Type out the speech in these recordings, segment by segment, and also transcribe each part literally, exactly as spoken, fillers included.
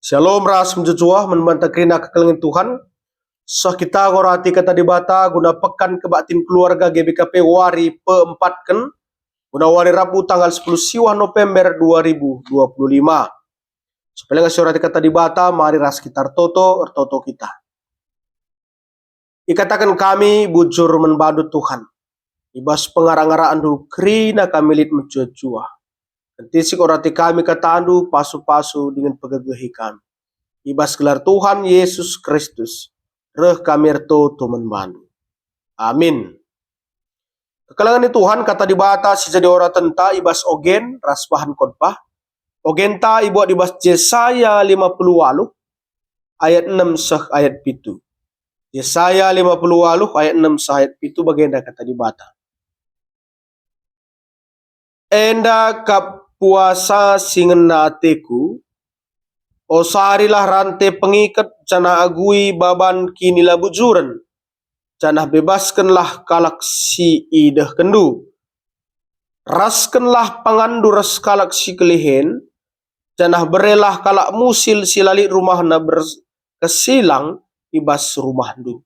Shalom ras mejuah-juah man banta kerina kekelengen Tuhan. Seh kita ngorati Kata Dibata guna Pekan Kebaktin Keluarga G B K P wari peempatken, guna wari Rabu tanggal sepuluh siwah November dua ribu dua puluh lima. Supaya ngasi orati Kata Dibata, mari ras kita ertoto, ertoto kita. Ikataken kami bujur man bandu Tuhan, i bas pengara-ngaraNdu kerina kami lit mejuah-juah. Kentisik orati kami kataNdu, pasu-pasu dingen pegegehi kami. I bas gelar Tuhan Yesus Kristus, reh kami ertoto man bandu. Amin. Kekelengen Tuhan, Kata Dibata si jadi oratenta i bas ogen ras bahan khotbah. Ogenta ibuat i bas Jesaya lima puluh waluh ayat enem seh ayat pitu. Jesaya lima puluh waluh ayat enem seh ayat pitu, bagenda Kata Dibata. Enda kap puasa si ngena ateku, osarilah rante pengiket janah agui baban kinilabujuren, janah bebaskenlah kalak si idehkenndu. Raskenlah panganndu ras kalak si kelihen, janah berelah kalak musil si la lit rumahna berkesilang i bas rumahndu.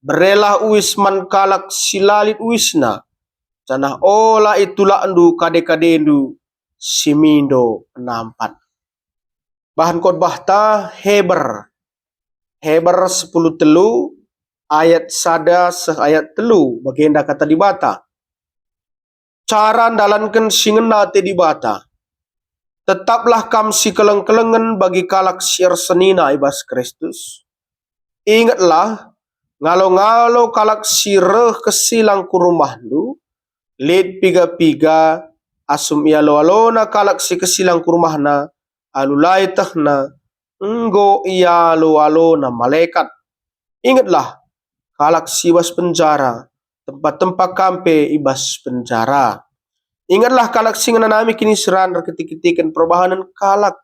Berelah uis man kalak si la lit uisna, janah ola itulakndu kade-kadendu si mindo penampat. Bahan khotbahta Heber. Heber sepuluh telu ayat sada seh ayat telu, bagenda Kata Dibata. Cara ndalanken si ngena ate Dibata. Tetaplah kam sikeleng-kelengen bagi kalak si ersenina i bas Kristus. Ingetlah, ngalo-ngalo kalak si reh kesilang ku rumahndu, lit piga-piga, asum ialo-alona kalak si kesilang ku rumahna, alu la ietehna, enggo ialo-alona malekat. Ingetlah, kalak si bas penjara, tempa-tempa kam pe i bas penjara. Ingetlah kalak si ngenanami kiniseran erkiteken-kiteken perbahanen kalak,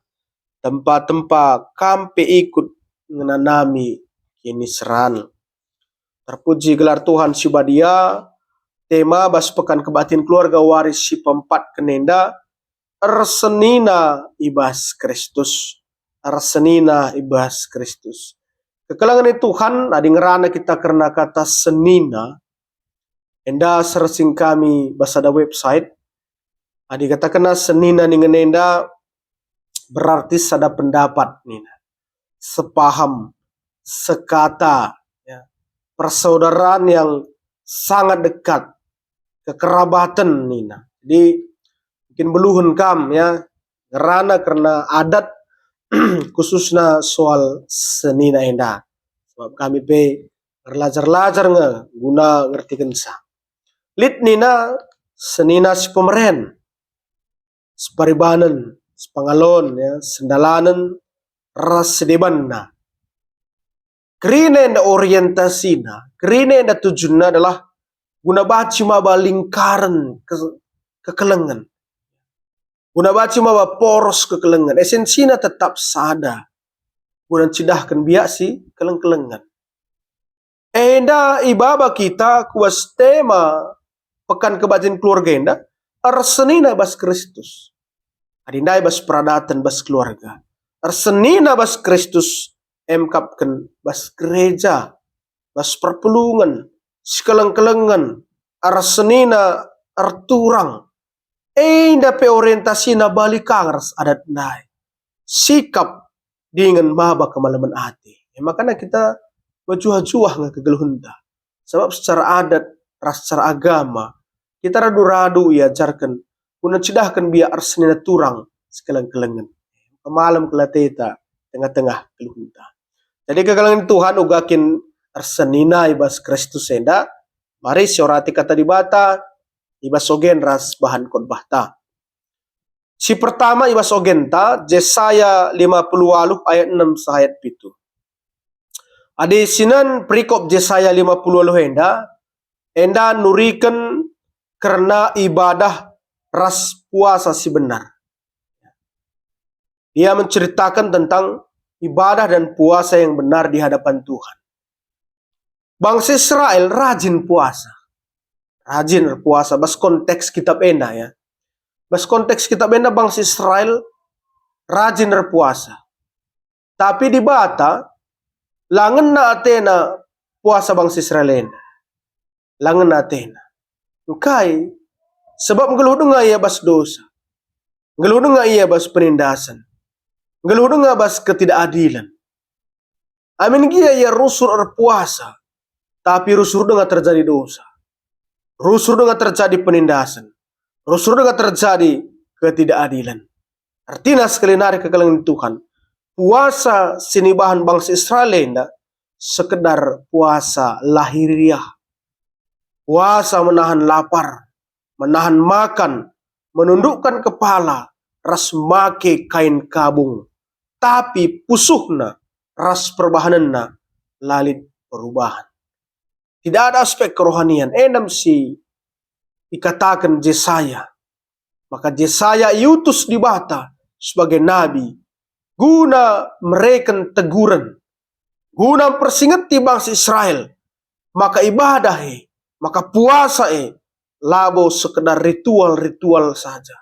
tempa-tempa kam pe ikut ngenanami kiniseran. Terpuji gelar Tuhan si badia, tema bas Pekan Kebaktin Keluarga wari si peempatken enda, ersenina i bas Kristus. Ersenina i bas Kristus. Kekelengen Tuhan, adi ngerana kita kerna kata senina, enda searching kami bas sada website. Adi katakenna senina ningen enda berarti sada pendapat nina. Sepaham, sekata, ya. Persaudaraan yang sangat dekat, kekerabaten nina. Jadi mungkin beluhen kam ya, ngerana kerna adat khususna soal senina enda. Sebab kami pe erlajar-lajar nge guna ngertikenca. Lit nina senina si pemeren, separibanen, sepangalon, ya, sendalanen, ras sedebanna. Kerina enda orientasina, kerina enda tujunna adalah guna banci maba lingkaren ke-, kekelengen. Guna banci maba poros kekelengen. Esensina tetap sada. Guna ncidahken biak si keleng-kelengen. Enda ibaba kita ku bas tema Pekan Kebaktin Keluarga enda, ersenina bas Kristus. Adi ndai bas peradaten, bas keluarga. Ersenina bas Kristus, emkapken bas gereja, bas perpulungen, sikeleng-kelengen, ersenina erturang. Enda pe orientasina bali ka ras adat ndai. Sikap dingen maba kemalemen ate. E, makana kita mejuah-juah nge kegeluhenta. Sabab secara adat ras secara agama, kita radu-radu iajarken guna ncidahken biak ersenina turang sikeleng-kelengen. Kemalem kal ateta tengah-tengah kegeluhenta. Jadi kekelengen Tuhan uga kin ersenina i bas Kristus enda, mari siorati Kata Dibata i bas ogen ras bahan khotbahta. Si pertama i bas ogenta, Jesaya lima puluh waluh ayat enem seh ayat pitu. Adi sinen perikop Jesaya lima puluh waluh enda, enda nuriken kerna ibadah ras puasa si benar. Ia menceritakan tentang ibadah dan puasa yang benar di hadapan Tuhan. Bangsa Israel rajin puasa. Rajin erpuasa, bas konteks kitab enda, ya. Bas konteks kitab enda bangsa Israel rajin erpuasa. Tapi Dibata la ngena atena puasa bangsa Israel enda. La ngena atena. Engkai? Sebab nggeluh denga ia bas dosa. Nggeluh denga ia bas penindasen. Nggeluh denga bas ketidakadilen. Amin gia ia rusur erpuasa, tapi rusur denga terjadi dosa. Rusur denga terjadi penindasen. Rusur denga terjadi ketidakadilen. Ertina sekali nari kekelengen Tuhan, puasa si nibahan bangsa Israel enda sekedar puasa lahiriah. Puasa menahan lapar, menahan makan, menundukkan kepala, ras make kain kabung. Tapi pusuhna ras perbahanenna la lit perubahan. Tidak ada aspek kerohanian. Enda me si ikataken Jesaya. Maka Jesaya iutus Dibata sebagai nabi guna mereken teguren, guna mpersingeti bangsa Israel, maka ibadah e, maka puasa e, labo sekedar ritual-ritual saja,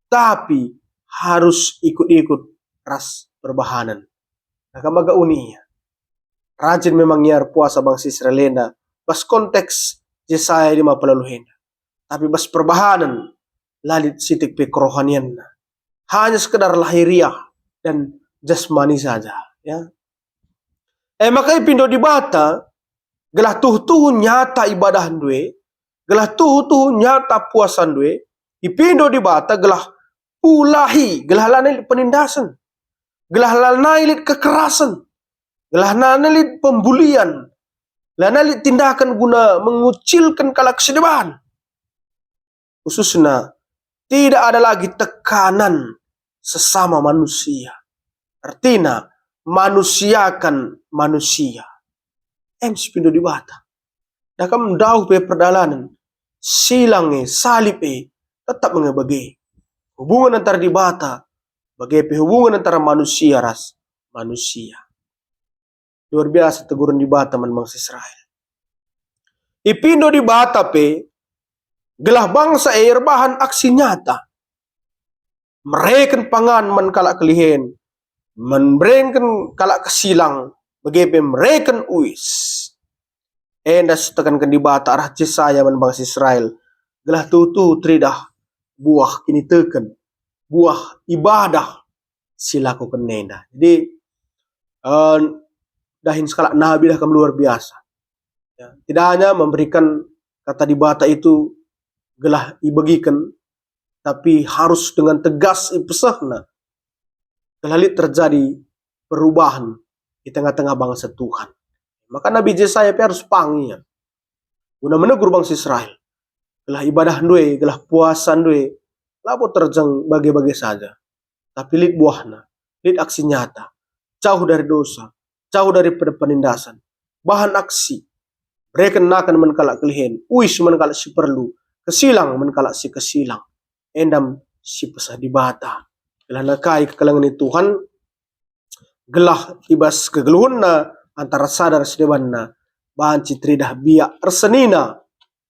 tapi harus ikut-ikut ras perbahanen. Nah, kam aga uni ia. Rajin memang ia erpuasa bangsa Israel enda bas konteks Jesaya lima puluh enda. Tapi bas perbahanen, la lit sitik pe kerohanianna. Hanya sekedar lahiriah dan jasmani saja, ya. E maka ipindo Dibata, gelah tuhu-tuhu nyata ibadahndu e, gelah tuhu-tuhu nyata puasandu e, ipindo Dibata gelah pulahi, gelah lanai lit penindasen, gelah lanai lit kekerasen, gelah lanai lit pembulian, lanai lit tindakan guna mengucilken kalak si deban. Khususna, tidak ada lagi tekanan sesama manusia. Ertina, manusiakan manusia. Em si pindo Dibata. Dah kam ndauh pe perdalanen, silang e, salib e, tetap nge bage. Hubungan antara Dibata, bage pe hubungan antara manusia ras manusia. Luar biasa teguren Dibata man bangsa Israel. Ipindo Dibata pe gelah bangsa e erbahan aksi nyata. Mereken pangan man kalak kelihen, mereken kalak kesilang, bage pe mereken uis. Enda si tekanken Dibata arah Jesaya man bangsa Israel, gelah tuhu-tuhu teridah buah kiniteken, buah ibadah si lakoken enda. Jadi, eh, dahin sekalak nabi dah kam luar biasa. Ya, tidak hanya memberikan kata Dibata itu gelah ibegiken, tapi harus dengan tegas ipesehna. Gelah lit terjadi perubahan di tengah-tengah bangsa Tuhan. Maka Nabi Jesaya pe harus pangi ia guna menegur bangsa Israel. Gelah ibadahndu e, gelah puasandu e, labo terjeng bage-bage saja. Tapi lit buahna, lit aksi nyata, jauh dari dosa, jauh dari pen-, penindasan, bahan aksi, mereken nakan man kalak kelihen, uis man kalak si perlu, kesilang man kalak si kesilang. Enda me si peseh Dibata. Gelah nakai kekelengen Tuhan, gelah i bas kegeluhenna antara sada ras debanna, banci teridah biak ersenina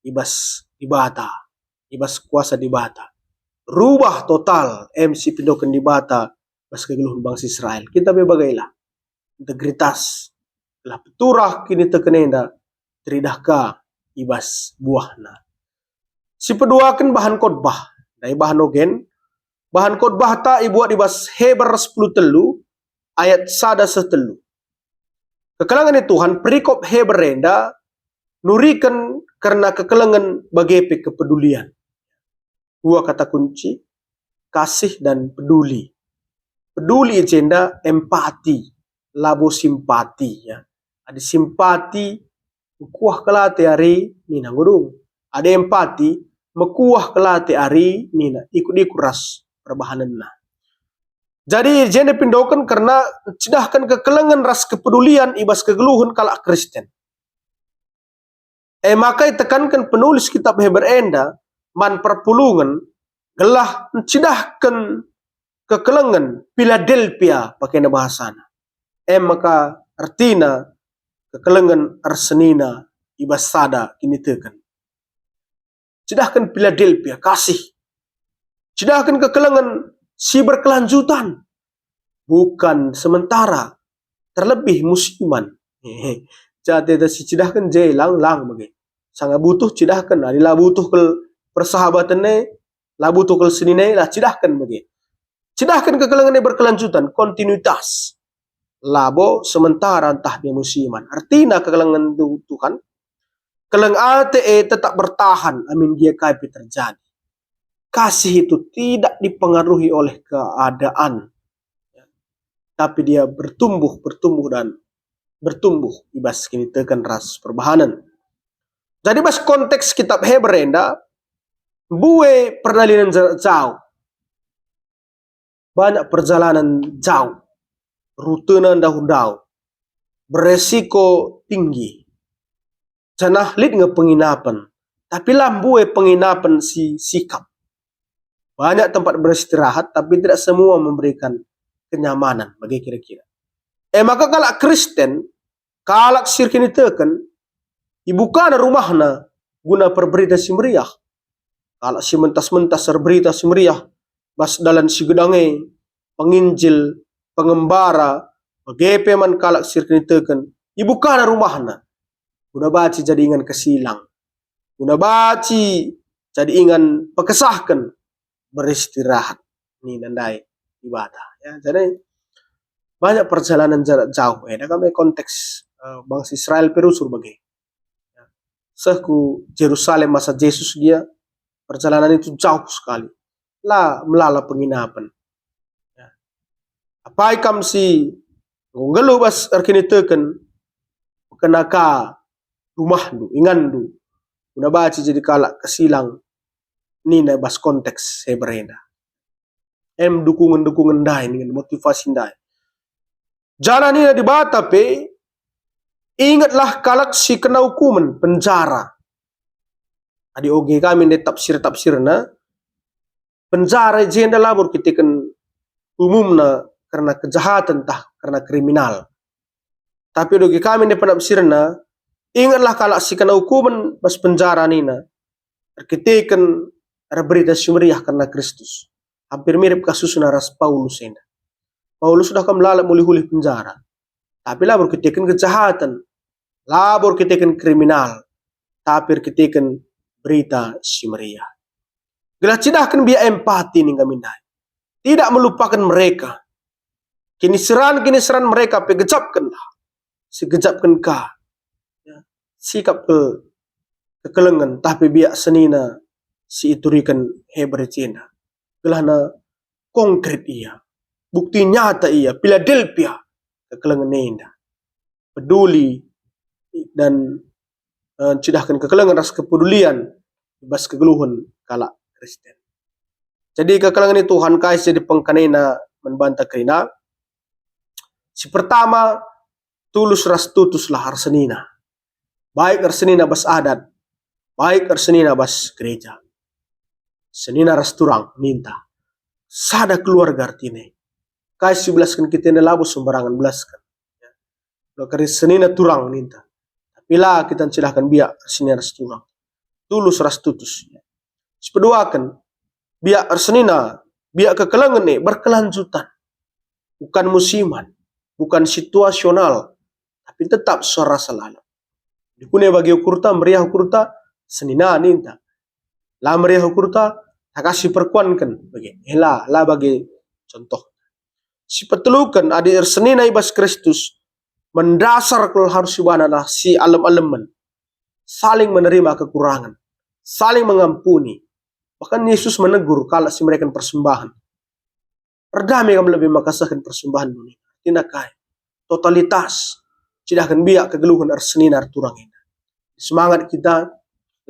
i bas Dibata, i bas kuasa Dibata. Rubah total, em si pindoken Dibata bas kegeluhen bangsa Israel. Kita pe bagailah integritas, gelah peturah kiniteken enda teridah ka i bas buahna. Si peduaken bahan khotbah, ndai bahan ogen, bahan khotbahta ibuat i bas Heber sepuluh telu ayat sada seh telu. Kekelengen Tuhan, perikop Heber enda nuriken kerna kekelengen bage pe kepedulian. Dua kata kunci, kasih dan peduli. Peduli i jenda empati, labo simpati, ya. Adi simpati, mekuah kela ate ari nina nggo dung. Adi empati, mekuah kela ate ari nina ikut-ikut ras perbahanenna. Jadi, i jenda pindoken kerna ncidahken kekelengen ras kepedulian i bas kegeluhen kalak Kristen. E maka itekanken penulis kitab Heber enda man perpulungen gelah ncidahken kekelengen Piladelpia pakena bahasana. E maka ertina kekelengen ersenina i bas sada kiniteken. Cidahken Piladelpia, kasih. Cidahken kekelengen si berkelanjutan, bukan sementara, terlebih musiman. Jateta si cidahken je lang-lang bage. Sanga butuh cidahken, adi la butuh kal persahabaten e, la butuh kal senina e, la cidahken bage. Cidahken kekelengen e berkelanjutan, kontinuitas. Labo sementara ntah pe musiman. Ertina kekelengen tu-, Tuhan, keleng ate e tetap bertahan amin gia kai pe terjadi. Kasih itu tidak dipengaruhi oleh keadaan, tapi dia bertumbuh, bertumbuh, dan bertumbuh i bas kiniteken ras perbahanen. Jadi bas konteks kitab Heber enda, mbue perdalanen ja-, jauh. Banyak perjalanan jauh, rutena ndauh-ndauh, beresiko tinggi, janah lit nge penginapen, tapi la mbue penginapen si sikap. Banyak tempat beristirahat, tapi tidak semua memberikan kenyamanan, bage kira-kira. E maka kalak Kristen, kalak si erkiniteken, ibukana rumahna guna perberita si meriah. Kalak si mentas-mentas erberita si meriah, bas dalan si gedang e, penginjil, pengembara, bage pe man kalak si erkiniteken, ibukana rumahna guna banci jadi ingan kesilang, guna banci jadi ingan pekesahken, beristirahat nina ndai Dibata. Ya, jadi banyak perjalanan jarak jauh. Eh, dah kami konteks, eh, bangsa Israel pe rusur bage. Ya. Seh ku Jerusalem masa Jesus gia, perjalanan itu jauh sekali. La melala penginapen. Ya. Apai kam si enggo nggeluh bas erkiniteken, kena ka rumahndu, inganndu, guna banci jadi kalak kesilang nina bas konteks Heber enda. Em dukungen-dukungen ndai, ningen motivasi ndai. Janah nina Dibata pe, ingetlah kalak si kena ukumen penjara. Adi oge kami ndai tafsir-tafsirna, penjara i jenda labo erkiteken umumna kerna kejahaten tah kerna kriminal. Tapi adi oge kami ndai penafsirna, ingetlah kalak si kena ukumen bas penjara nina, erkiteken erberita si meriah kerna Kristus. Hampir mirip kasusna ras Paulus enda. Paulus dah kam lalap mulih-ulih penjara. Tapi labo erkiteken kejahaten, labo erkiteken kriminal, tapi erkiteken berita si meriah. Gelah cidahken biak empati ning kami ndai. Tidak melupakan mereka. Kiniseran-kiniseran mereka pe gejapkenlah. Sigejapken ka. Ya. Sikap ke-, kekelengen, tah pe biak senina si ituriken Heber i jenda. Gelahna konkret ia. Bukti nyata ia, Philadelphia kekelengen enda. Peduli dan, eh, cidahken kekelengen ras kepedulian i bas kegeluhen kalak Kristen. Jadi kekelengen Tuhan kai si jadi pengkenana man banta kerina? Si pertama, tulus ras tutuslah ersenina. Baik ersenina bas adat, baik ersenina bas gereja. Senina ras turang ninta. Sada keluarga ertina. Kai si belasken kita enda labo sembarangan belasken. Kari senina turang ninta. Tapi la kita ncidahken biak ersenina ras turang. Tulus ras tutus. Sipeduaken, biak ersenina, biak kekelengen e berkelanjutan. Bukan musiman, bukan situasional, tapi tetap serasa lalap. Dikune bagi ukurta, meriah ukurta, senina ninta. La meriah ukurta, takasi perkuanken bage. Eh, la, la bage contoh. Sipeteluken, adi ersenina i bas Kristus, mendasar kal harus ibana adalah sialem-alemen, saling menerima kekurangan, saling mengampuni. Bahkan Yesus menegur kalak si mereken persembahen. Erdame kam lebe maka sehken persembahen doni. Tina kai? Totalitas. Cidahken biak kegeluhen ersenina erturang enda. Semangat kita,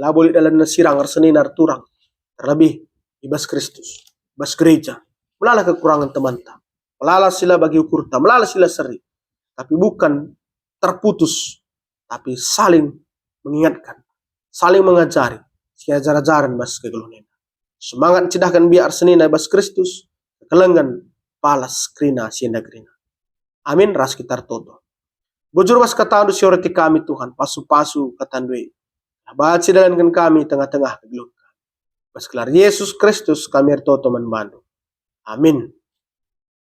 labo lit dalanna sirang ersenina erturang. Terlebih i bas Kristus, bas gereja. Melala kekurangan temanta. Melala sila bagi ukurta, melala sila seri. Tapi bukan terputus, tapi saling mengingatkan, saling mengajari, siajar-ajaren bas kegeluhen enda. Semangat cidahken biak ersenina bas Kristus, kekelengen, palas kerina si enda kerina. Amin, ras kita ertoto. Bujur bas katandu si oreti kami, Tuhan, pasu-pasu katandu e. Banci dalanken kami tengah-tengah kegeluhen kami. Bas gelar Yesus Kristus kami ertoto man bandu. Amin.